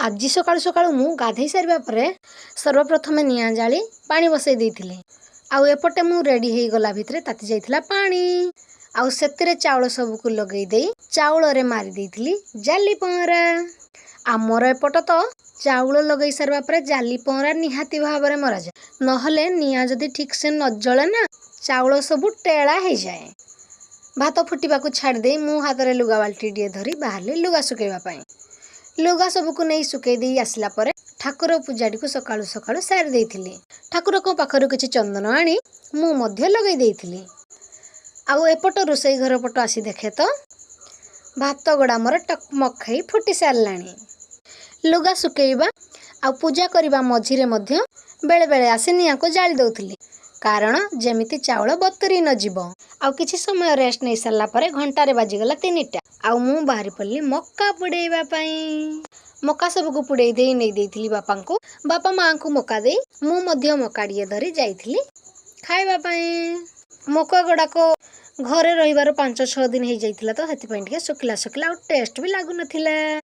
ଆଜି ସକାଳୁ ସକାଳୁ ମୁଁ ଗାଧେଇ ସାରିବା ପରେ ସର୍ବପ୍ରଥମେ ନିଆଁ ଜାଳି ପାଣି ବସେଇ ଦେଇଥିଲି। ଆଉ ଏପଟେ ମୁଁ ରେଡ଼ି ହେଇଗଲା ଭିତରେ ତାତି ଯାଇଥିଲା ପାଣି। ଆଉ ସେଥିରେ ଚାଉଳ ସବୁକୁ ଲଗେଇ ଦେଇ ଚାଉଳରେ ମାରି ଦେଇଥିଲି ଜାଲି ପହଁରା। ଆମର ଏପଟ ତ ଚାଉଳ ଲଗେଇ ସାରିବା ପରେ ଜାଲି ପହଁରା ନିହାତି ଭାବରେ ମରାଯାଏ, ନହେଲେ ନିଆଁ ଯଦି ଠିକ୍ସେ ନ ଜଳେ ନା, ଚାଉଳ ସବୁ ଟେଳା ହେଇଯାଏ। ଭାତ ଫୁଟିବାକୁ ଛାଡ଼ିଦେଇ ମୁଁ ହାତରେ ଲୁଗା ବାଲ୍ଟିଟିଏ ଧରି ବାହାରିଲି ଲୁଗା ଶୁଖେଇବା ପାଇଁ। ଲୁଗା ସବୁକୁ ନେଇ ଶୁଖେଇ ଦେଇ ଆସିଲା ପରେ ଠାକୁର ପୂଜାଟିକୁ ସକାଳୁ ସକାଳୁ ସାରି ଦେଇଥିଲି। ଠାକୁରଙ୍କ ପାଖରୁ କିଛି ଚନ୍ଦନ ଆଣି ମୁଁ ମଧ୍ୟ ଲଗେଇ ଦେଇଥିଲି। ଆଉ ଏପଟ ରୋଷେଇ ଘର ପଟ ଆସି ଦେଖେ ତ ଭାତ ଗୁଡ଼ା ମୋର ଟକମକ ହେଇ ଫୁଟି ସାରିଲାଣି। ଲୁଗା ଶୁଖେଇବା ଆଉ ପୂଜା କରିବା ମଝିରେ ମଧ୍ୟ ବେଳେବେଳେ ଆସି ନିଆଁକୁ ଜାଳି ଦେଉଥିଲି, କାରଣ ଯେମିତି ଚାଉଳ ବତୁରି ନଯିବ। ଆଉ କିଛି ସମୟ ରେଷ୍ଟ ନେଇ ସାରିଲା ପରେ ଘଣ୍ଟାରେ ବାଜିଗଲା 3ଟା, ଆଉ ମୁଁ ବାହାରି ପଡ଼ିଲି ମକା ପୁଡ଼େଇବା ପାଇଁ। ମକା ସବୁକୁ ପୁଡ଼େଇ ଦେଇ ନେଇ ଦେଇଥିଲି ବାପାଙ୍କୁ। ବାପା ମାଆଙ୍କୁ ମକା ଦେଇ ମୁଁ ମଧ୍ୟ ମକାଟିଏ ଧରି ଯାଇଥିଲି ଖାଇବା ପାଇଁ। ମକା ଗୁଡ଼ାକ ଘରେ ରହିବାର 5-6 ଦିନ ହେଇଯାଇଥିଲା ତ, ସେଥିପାଇଁ ଟିକେ ଶୁଖିଲା ଶୁଖିଲା ଆଉ ଟେଷ୍ଟ ବି ଲାଗୁନଥିଲା।